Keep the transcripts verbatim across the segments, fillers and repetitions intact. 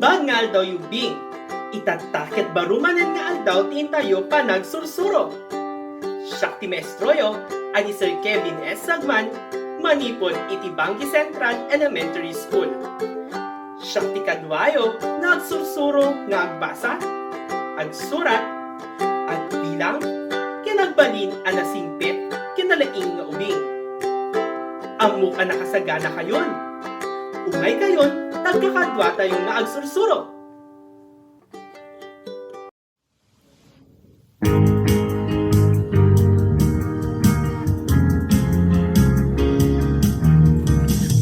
Bag nga aldawyo, Bing! Itatta ket baro manen nga aldaw ti intayo panagsursuro. Siak ti maestroyo a ni Sir Kevin S. Sagman, manipud iti Banggi Central Elementary School. Siak ti kaduayo nga agsursuro nga agbasa, agsurat, agbilang, ken agbalin a nasingpet ken nalaing nga ubing. Ammok a nakasaganakayon. Umaykayon, ta agkakaduatayo nga agsursuro.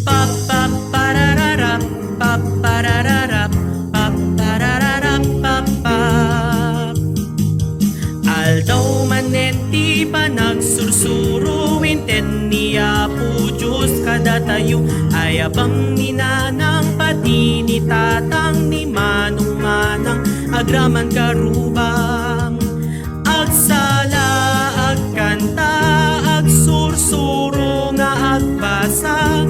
Pap, pap, parararap, pap, parararap, pap, parararap, pap, pap. Aldaw manen ti panagsursuro, inted ni Apo Dios kadatayo. Ayabam ni nanang, pati ni tatang, ni manong manang, agraman karubam. Agsala, agkanta, agsursuro nga agbasa,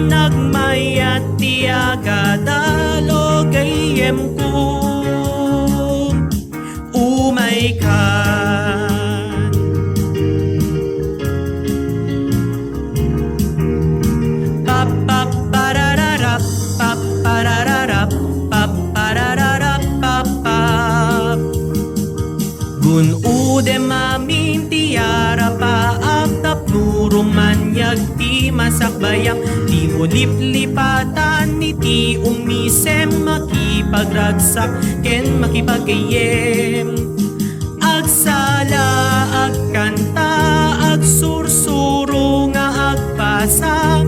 nagmayat ti agadalo, gayyemko. Umayka. Pap, pap, parararap, pap, parararap, pap, parararap, pap, pap. Gun-odem amin ti arapaap tapno rumaniag ti masakbayam, ti uliplipatan iti umisem, makipagragsak ken makipagayyem. Agsala, agkanta, agsursuro nga agbasa,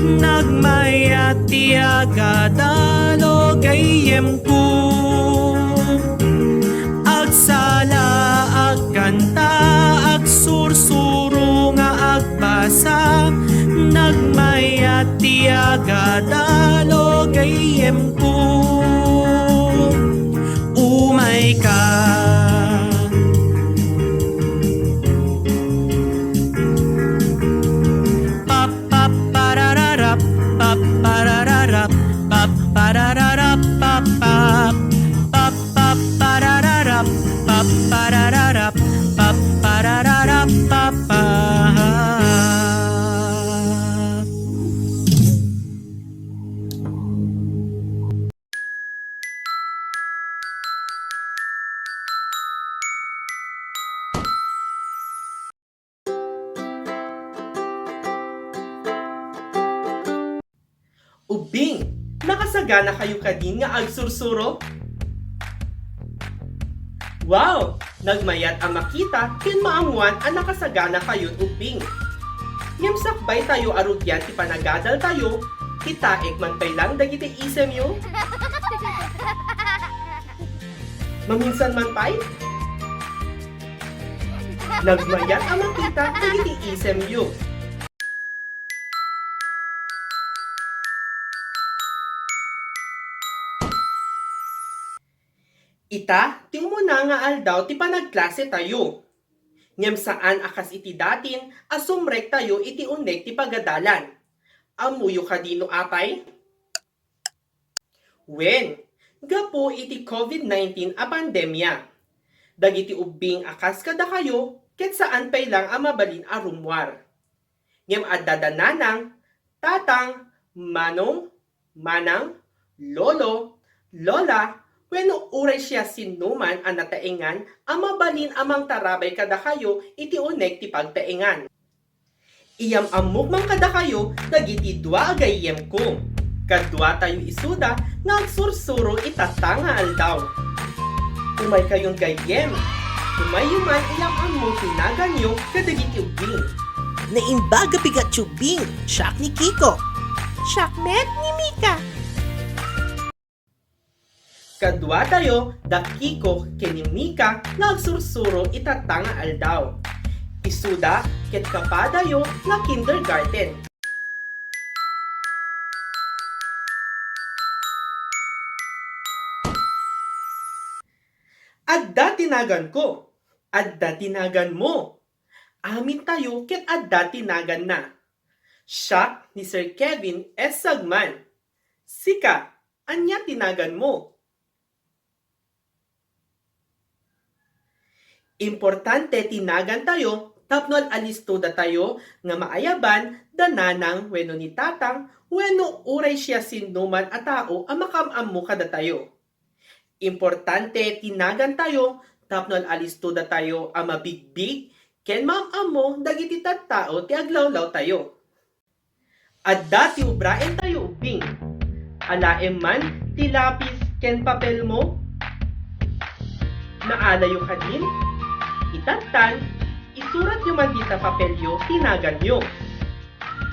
nagmayat ti agadalo, gayyemko. Agsala, agkanta, agsursuro nga agbasa, nagmayat ti agadalo, gayyemko. Umayka. Pap, pap, parararap, pap, parararap, pap, parararap, pap, pap. Pap, pap, parararap, pap, parararap, pap, parararap, pap, pap. Ubbing, nakasaganakayo kadin nga agsursuro? Wow! Nagmayat a makita ken maammoan a nakasaganakayon ubbing. Ngem sakbaytayo a rugian ti panagadaltayo, kitaek man pay lang dagiti isemyo? Maminsan man pay? Nagmayat a makita dagiti isemyo. Ita ti umuna nga aldaw ti panagklasetayo. Ngem saan a kas iti datin a sumrektayo iti uneg ti pagadalan. Ammoyo kadi no apay? Wen, gapu iti covid nineteen a pandemia, dagiti ubbing a kas kadakayo ket saan pay lang a mabalin a rummuar. Ngem adda da nanang, tatang, manong, manang, lolo, lola, wenno uray siasinoman a nataengan a mabalin a mangtarabay kadakayo iti uneg ti pagtaengan. Iyam-ammok man kadakayo dagiti dua a gayyemko. Kaduatayo isuda nga agsursuro ita ta nga aldaw. Umaykayon gayyem. Umayyo man iyam-ammo ti naganyo kadagiti ubbing. Naimbag a bigatyo, Bing. Siak ni Kiko. Siak met ni Mika. Kaduatayo da Kiko ken ni Mika nga agsursuro ita ta nga aldaw. Isuda ket kapadayo nga kindergarten. Adda ti naganko, adda ti naganmo. Amintayo ket adda ti naganna. Siak ni Sir Kevin S. Sagman. Sika, ania ti naganmo? Importante ti nagantayo tapno al-alisto datayo nga maayaban da nanang wenno ni tatang wenno uray siasinoman a tao a makaam-ammo kadatayo. Importante ti nagantayo tapno al-alisto datayo a mabigbig ken maam-ammo dagiti tattao ti aglawlawtayo. Adda ti ubraentayo ubbing. Alaem man ti lapis ken papelmo? Naalayo kadin? Itattan, isuratyo man dita papelyo ti naganyo.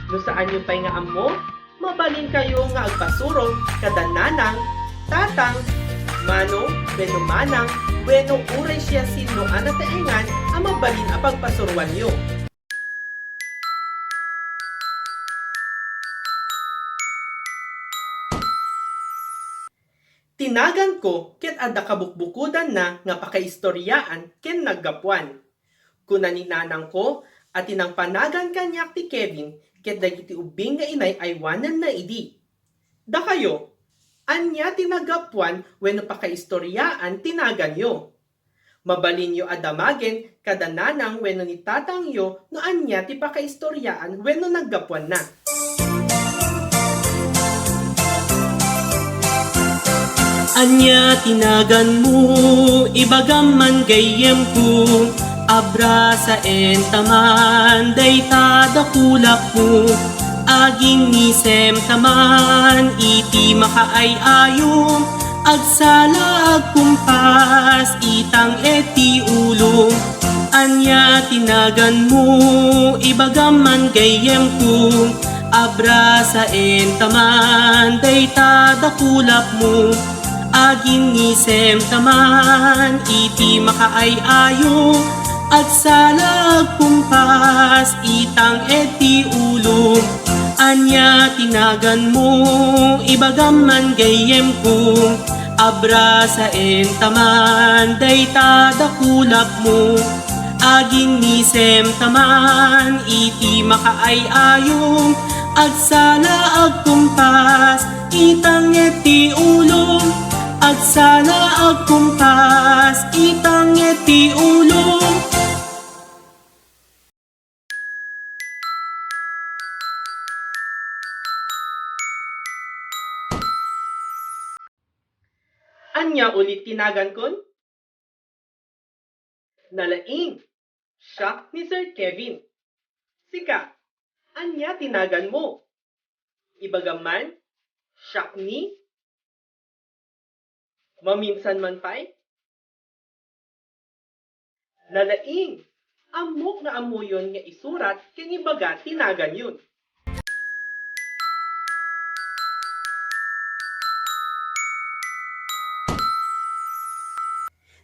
No saanyo pay nga ammo, mabalinkayo nga agpasurot kada nanang, tatang, manong, wenno manang, wenno uray siasino a nataengan a mabalin a pagpasuroanyo. Ti naganko ket adda kabukbukodanna nga pakaistoriaan ken naggapuan. Kuna ni nanangko a ti nangpanagan kaniak ti Kevin ket dagiti ubbing nga inay-aywananna idi. Dakayo, ania ti naggapuan wenno pakaistoriaan ti naganyo? Mabalinyo a damagen kada nanang wenno ni tatangyo no ania ti pakaistoriaan wenno naggapuanna. Ania ti naganmo? Ibagam man gayyemko. Abrasaenta man dayta dakulapmo. Aginnisemta man iti makaay-ayo. Agsala, agkumpas, itang-ed ti ulo. Ania ti naganmo? Ibagam man gayyemko. Abrasaenta man dayta dakulapmo. Aginnisemta man iti makaay-ayo. Agsala, agkumpas, itang-ed ti ulo. Ania ti naganmo? Ibagam man gayyemko. Abrasaenta man dayta dakulapmo. Aginnisemta man iti makaay-ayo. Agsala, agkumpas, itang-ed ti ulo. Agsala, agkumpas, itang-ed ti ulo. Ania ulit ti nagankon? Nalaing. Siak ni Sir Kevin. Sika, ania ti naganmo? Ibagam man, siak ni. Maminsan man pay? Nalaing. Ammok nga ammoyon nga isurat ken ibaga ti naganyon.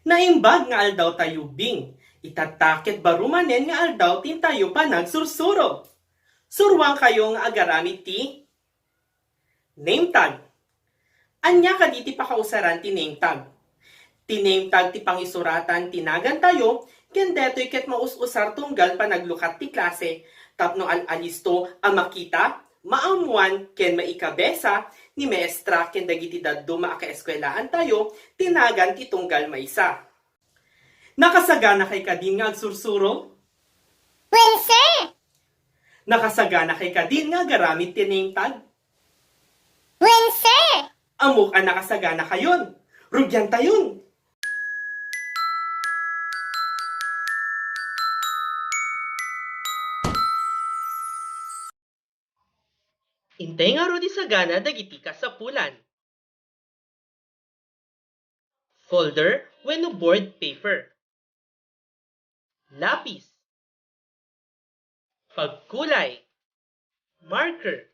Naimbag nga aldaw tayo, Bing. Itatta ket baro manen nga aldaw ti intayo panagsursuro. Suruankayo nga agaramid ti name tag. Ania kadi ti pakausaran ti name tag? Ti name tag ti pangisuratan ti nagantayo, ken detoy ket maus-usar tunggal panaglukat ti klase tapno al-alisto a makita, maammuan, ken maikabesa ni maestra ken dagiti dadduma a kaeskuelaantayo ti nagan ti tunggal maysa. Nakasaganakay kadin nga agsursuro? Wen, sir. Nakasaganakay kadin nga agaramid ti name tag? Wen, sir. Ammok a nakasaganakayon. Rugiantayon. Intay ngarud ti sagana dagiti kasapulan. Folder wenno board paper. Lapis. Pagkulay. Marker.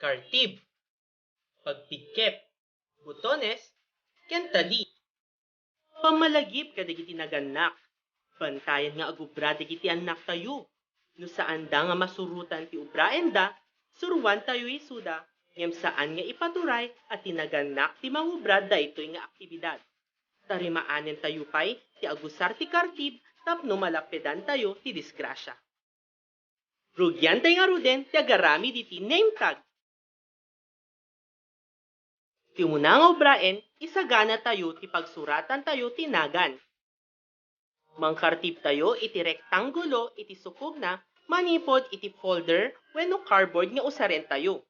Kartib. Pagpigkep. Butones. Ken tali. Pammalagip kadagiti nagannak. Bantayan nga agubra dagiti annaktayo. No saanda nga masurotan ti ubraenda, suruantayo isuda, ngem saan nga ipaturay a ti nagannak ti mangubra daytoy nga aktibidad. Tarimaanentayo pay ti agusar ti kartib tapno malappedantayo ti disgrasia. Rugiantay ngaruden ti agaramid iti name tag. Ti umuna nga ubraen, isaganatayo ti pagsuratantayo ti nagan. Mangkartibtayo iti rektanggulo iti sukogna manipud iti folder wenno cardboard nga usarentayo.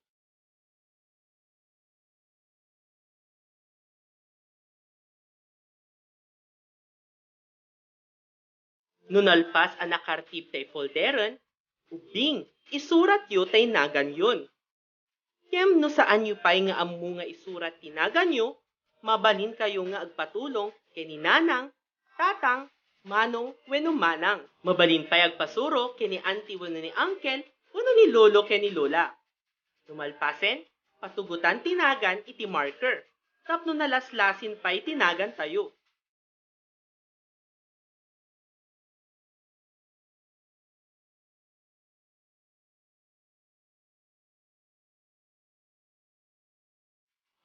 No nalpas a nakartib tay folderen, ubbing, isuratyo tay naganyon. Ngem no saanyo pay nga ammo nga isurat ti naganyo, mabalinkayo nga agpatulong ken ni nanang, tatang, manong, wenno manang. Mabalin pay agpasuro ken ni auntie wenno ni uncle, wenno ni lolo ken ni lola. No malpasen, patugotan ti nagan iti marker tapno nalaslasin pay ti nagantayo.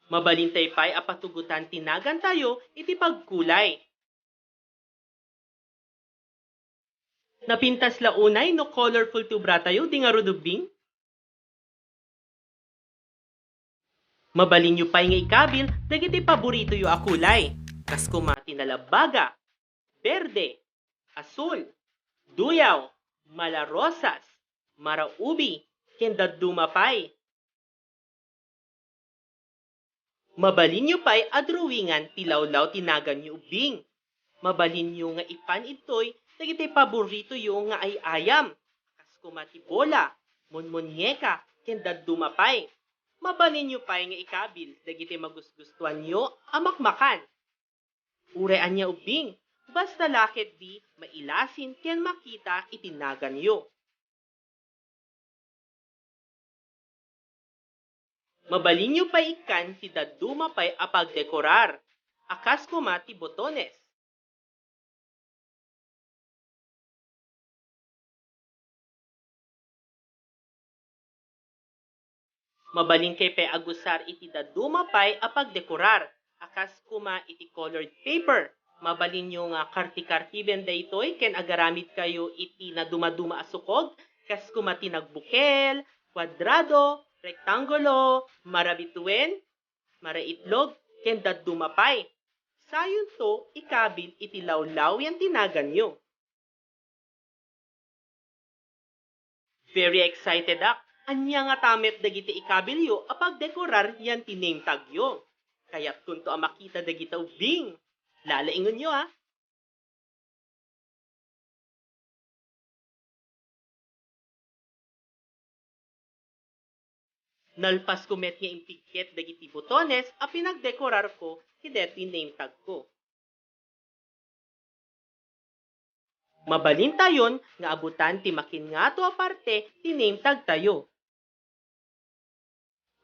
Mabalintay pay a patugotan ti nagantayo iti pagkulay. Napintas la unay no colorful ti obratayo, di ngarud ubbing? Mabalinyo pay nga ikabil dagiti paboritoyo a kulay, kas koma ti nalabaga, berde, asul, duyaw, malarosas, maraubi, ken dadduma pay. Mabalinyo pay a drawingan ti lawlaw ti naganyo ubbing. Mabalinyo nga ipan idtoy dagiti paboritoyo nga ay-ayam, kas koma ti bola, monmonieka, ken dadduma pay. Mabalinyo pay nga ikabil dagiti magusgustoanyo a makmakan. Uray ania ubbing, basta la ketdi mailasin ken makita iti naganyo. Mabalinyo pay ikkan ti dadduma pay a pagdekorar, a kas koma ti botones. Mabalinkayo pay agusar iti dadduma pay a pagdekorar, a kas koma iti colored paper. Mabalinyo nga karti-kartiben daytoy ken agaramidkayo iti nadumaduma a sukog, kas koma ti nagbukel, kuadrado, rektanggulo, marabituen, maraitlog, ken dadduma pay. Sayonto ikabil iti lawlaw yan ti naganyo. Very excited ak. Ania ngata met dagiti ikabilyo a pagdekorar yan ti name tagyo? Kayatkonto a makita dagita ubbing. Lalaingenyo, a. Nalpasko met nga impigket dagiti botones a pinagdekorarko iti daytoy name tagko. Mabalintayon nga abutan ti makinngato a parte ti name tagtayo.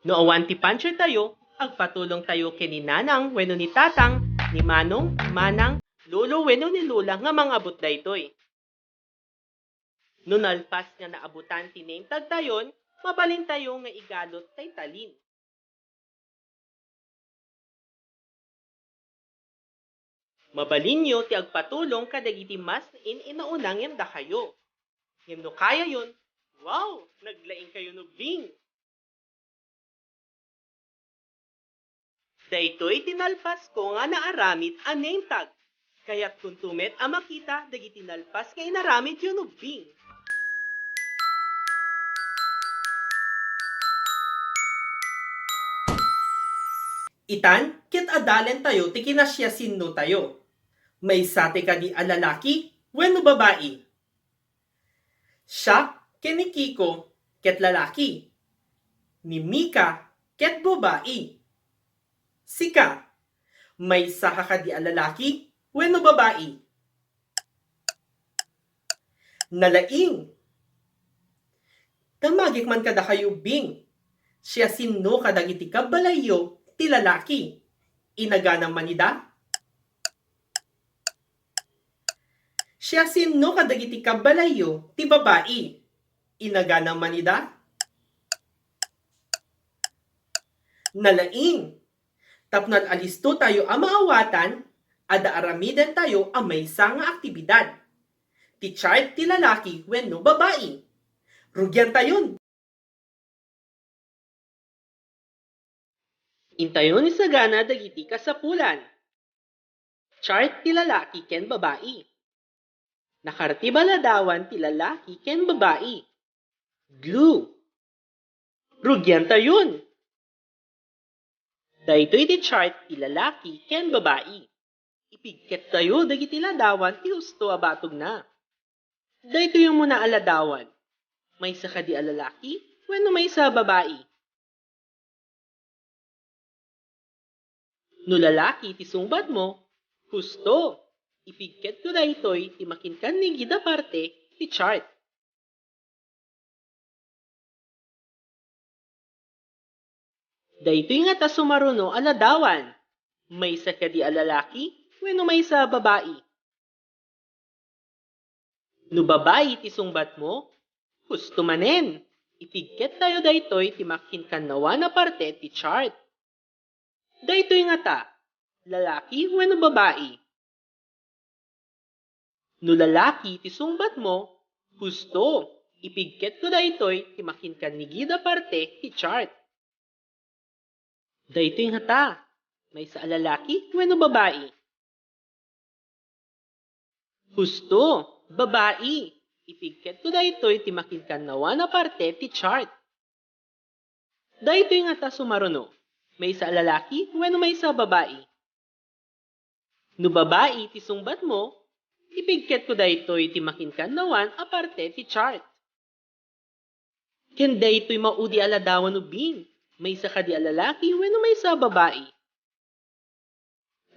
No awan ti puncher tayo, agpatulong tayo ken ni nanang wenno ni tatang, ni manong, manang, lolo wenno ni lola nga mangabut daytoy. No nalpas nga naabutan ti name tagtayon, mabalintayo nga igalot tay talin. Mabalinyo ti agpatulong kadagiti mas in-inauna ngem dakayo. Ngem no kayayon, wow, naglaingkayo no bing! Daytoy ti nalpasko nga naaramid a name tag. Kayatkonto met a makita dagiti nalpas nga inaramidyo no bing. Itan, ket adalentayo ti kinasiasinnotayo. Maysa ti kadi a lalaki wenno babai? Siak ken ni Kiko ket lalaki. Ni Mika ket babai. Sika, maysa ka kadi a lalaki wenno babai? Nalaing. Damagek man kadakayo, Bing. Siasino kadagiti kabbalayyo ti lalaki? Inaganam man ida? Siasino kadagiti kabbalayyo ti babai? Inaganam man ida? Nalaing. Tapno alisto tayo a maawatan, adda aramiden tayo a maysa nga aktibidad. Ti chart ti lalaki wenno babai. Rugiantayon. Intayon isagana dagiti kasapulan. Chart ti lalaki ken babai. Nakartib a ladawan ti lalaki ken babai. Glue. Rugiantayon. Daytoy ti chart ti lalaki ken babai. Ipigkettayo dagiti ladawan ti husto a batogna. Daytoy umuna a ladawan. Maysa kadi a lalaki wenno maysa a babai? No lalaki ti sungbatmo, husto. Ipigketko daytoy ti makinkannigid a parte ti chart. Daytoy ngata sumaruno a ladawan. Maysa kadi a lalaki wenno maysa a babai? No babai ti sungbatmo, husto manen. Ipigkettayo daytoy ti makinkannawaan a parte ti chart. Daytoy ngata, lalaki wenno babai? No lalaki ti sungbatmo, husto. Ipigketko daytoy ti makinkannigid a parte ti chart. Daytoy ngata, maysa a lalaki wenno babai? Husto, babai. Ipigketko daytoy ti makinkannawaan a parte ti chart. Daytoy ngata sumaruno, maysa a lalaki wenno maysa a babai? No babai ti sungbatmo, ipigketko daytoy ti makinkannawaan a parte ti chart. Ken daytoy maudi a ladawan ubing, maysa kadi a lalaki wenno maysa a babai?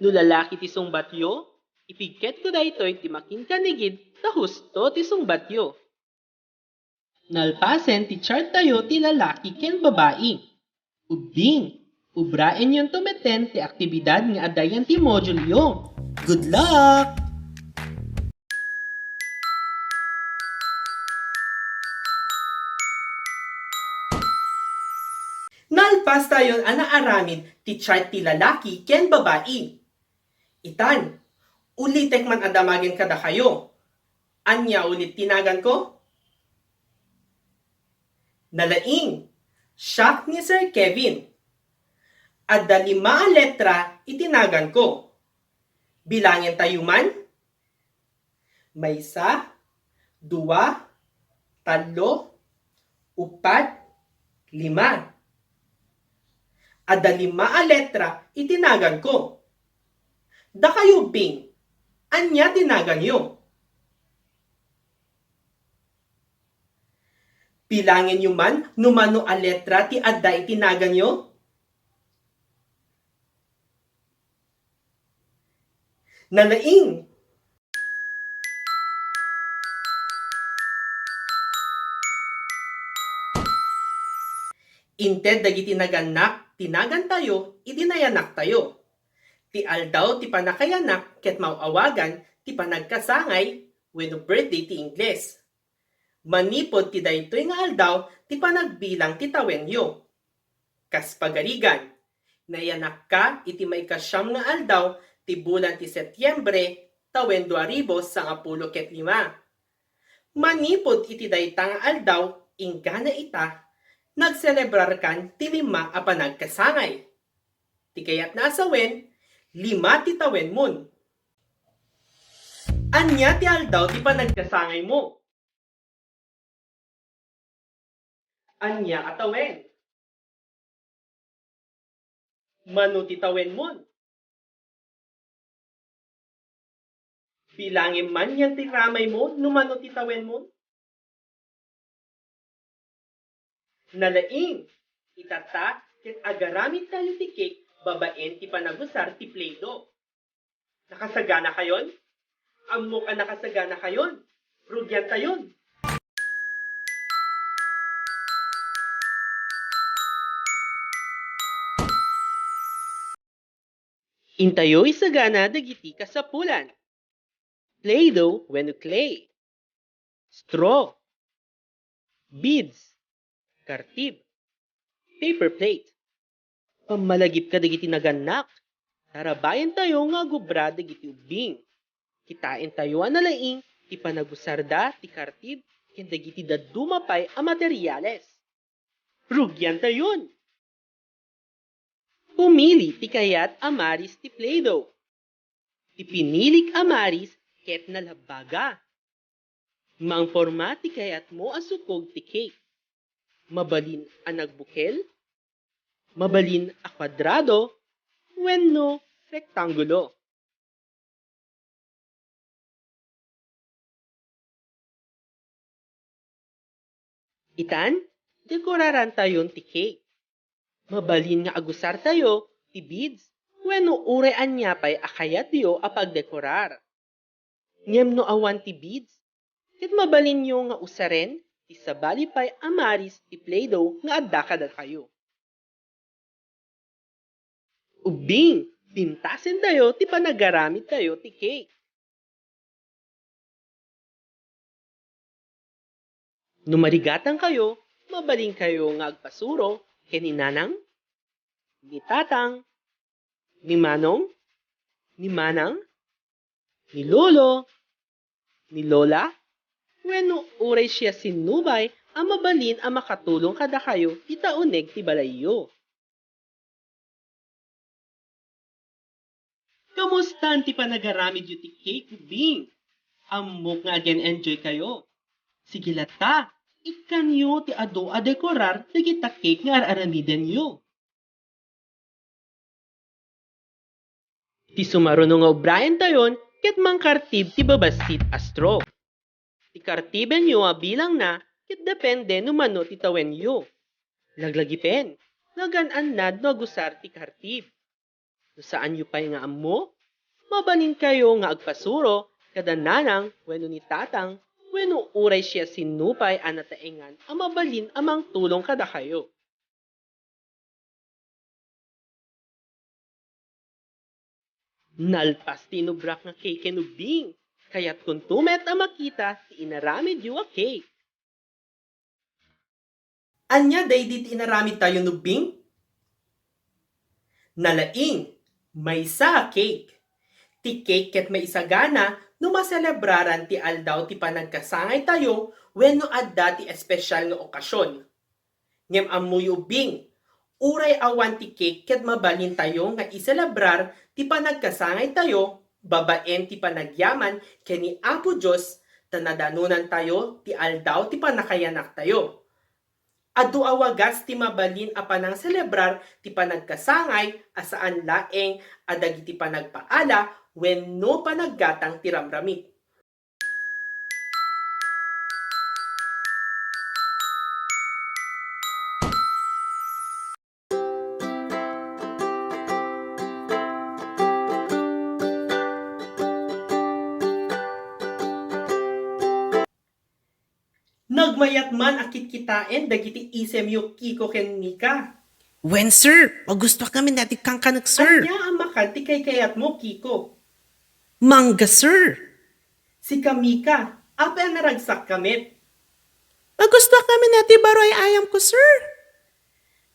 No lalaki ti sungbatyo, ipigketko daytoy ti makinkannigid ta husto ti sungbatyo. Nalpasen ti charttayo ti lalaki ken babai. Ubbing, ubraenyonto metten ti aktibidad nga adda idiay module-yo. Good luck! Nalpastayon a naaramid ti chart ti lalaki ken babai. Itan, ulitek man a damagen kadakayo. Ania ulit ti naganko? Nalaing, siak ni Sir Kevin. Adda lima a letra iti naganko. Bilangentayo man. Maysa, dua, tallo, uppat, lima. Adda lima a letra iti naganko. Dakayo ubbing, ania ti naganyo? Bilangenyo man no mano a letra ti adda iti naganyo? Nalaing! Inted dagiti nagannak ti nagantayo idi nayanaktayo. Ti aldaw ti pannakayanak ket maaw-awagan ti panagkasangay wenno birthday ti Ingles. Manipud ti daytoy nga aldaw ti panagbilang ti tawenyo. Kas pagarigan, nayanakka iti maikasiam nga aldaw ti bulan ti Setiembre, tawen dua ribu sangapulo ket lima. Manipud iti dayta nga aldaw, inggana ita, nagselebrarkan ti lima a panagkasangay. Ti kayatna a sawen, lima ti tawenmon. Ania ti aldaw ti panagkasangaymo? Ania a tawen? Mano ti tawenmon? Bilangem man yan ti ramaymo no mano ti tawenmon? Nalaing, itatta ket agaramidtayo ti cake babaen ti panagusar ti Play-Doh. Nakasaganakayon? Ammok a nakasaganakayon. Rugiantayon. Intayo isagana dagiti kasapulan. Play-Doh wenno clay. Straw. Beads. Kartib. Paper plate. Pammalagip kadagiti nagannak. Tarabayentayo nga agubra dagiti ubbing. Kitaentayo a nalaing ti panagusarda ti kartib ken dagiti dadduma pay a materiales. Rugiantayon! Pumili ti kayat a maris ti Play-Doh. Ti pinilik a maris ket nalabbaga. Mangporma ti kayatmo a sukog ti cake. Mabalin a nagbukel, mabalin a kuadrado, wenno rektangulo. Itan, dekorarantayon ti cake. Mabalin nga agusartayo ti beads wenno uray ania pay a kayatyo a pagdekorar. Ngem no awan ti beads, ket mabalinyo nga usaren ti sabali pay a maris ti Play-Doh nga adda kadakayo. Ubbing, pintasentayo ti panagaramidtayo ti cake. No marigatangkayo, mabalinkayo nga agpasuro ken ni Nanang, ni Tatang, ni Manong, ni Manang, ni Lolo, ni Lola, wenno uray siasino pay a mabalin a makatulong kadakayo ita uneg ti balayyo. Kamustan ti panagaramidyo ti cake, Bing? Ammok nga agen-enjoykayo. Sige latta, ikkanyo ti adu a dekorar dagita cake nga ar-aramidenyo. Ti sumaruno nga ubraentayon ket mangkartib ti babassit a straw. Ti kartibenyo a bilangna ket depende no mano ti tawenyo. Laglagipen, nagan-annad no agusar ti kartib. No saanyo pay nga ammo, mabalinkayo nga agpasuro kada nanang wenno ni tatang wenno uray siasino pay a nataengan a mabalin a mangtulong kadakayo. Nalpas ti inubrak nga cake ken ubbing. Kayatkonto met a makita ti inaramidyo a cake. Ania daydi ti inaramidtayo, ubbing? Nalaing, maysa a cake. Ti cake ket maisagana no maselebraran ti aldaw ti panagkasangaytayo wenno adda ti espesial nga okasion. Ngem ammoyo, ubbing, uray awan ti cake ket mabalintayo nga iselebrar ti panagkasangaytayo babaen ti panagyaman ken ni Apo Dios ta nadanonantayo ti aldaw ti pannakayanaktayo. Adu a wagas ti mabalin a panangselebrar ti panagkasangay a saan laeng a dagiti panagpaala wenno panaggatang ti ramramid. Nagmayat man a kitkitaen dagiti isemyo, Kiko ken Mika. Wen, sir. Magustuak ngamin nga ti kankanek, sir. Ania a makan ti kaykayatmo, Kiko? Mangga, sir. Sika, Mika, apay a naragsakka met? Magustuak ngamin nga ti baro a ayamko, sir.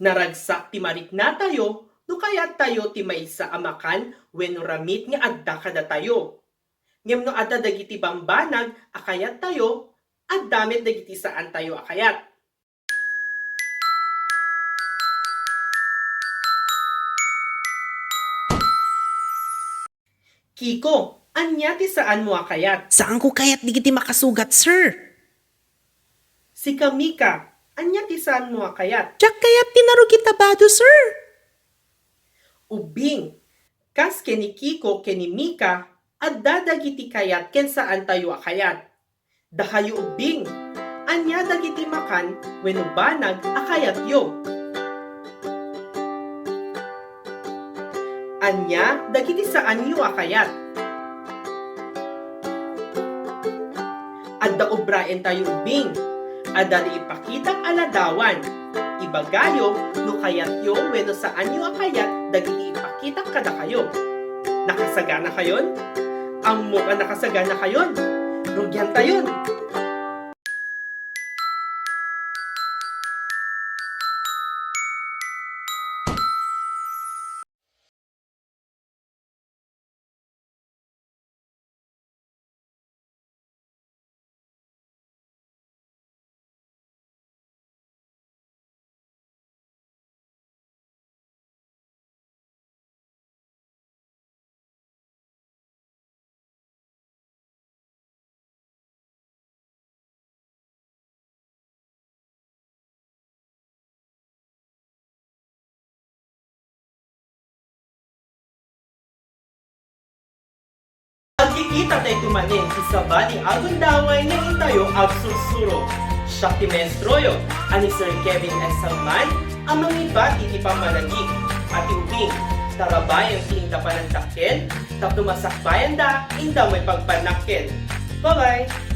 Naragsak ti mariknatayo no kayattayo ti maysa a makan wenno ramid nga adda kadatayo. Ngem no adda dagiti bambanag a kayattayo, adda met dagiti saantayo a kayat. Kiko, ania ti saanmo a kayat? Saanko kayat dagiti makasugat, sir. Sika, Mika, ania ti saanmo a kayat? Diak kayat ti narugit a bado, sir. Ubbing, kas ken ni Kiko ken ni Mika, adda dagiti kayat ken saantayo a kayat. Dakayo, ubbing, ania dagiti makan wenno banag a kayatyo? Ania dagiti saanyo a kayat? Adda obraentayo, ubbing. Adda ti ipakitak a ladawan. Ibagayo no kayatyo wenno saanyo a kayat dagiti ipakitak kadakayo. Nakasaganakayon? Ammok a nakasaganakayon. Rugiantayon! Tatay tumanen ti sabali a gundaway nga intayo agsursuro. Siak ti maestroyo a ni Sir Kevin S. Salman a mangibati ti pammalagip a ti ubing, tarabayan ti inda panagdakkel tapno masakbayanda inda maipagpannakkel. Bye-bye!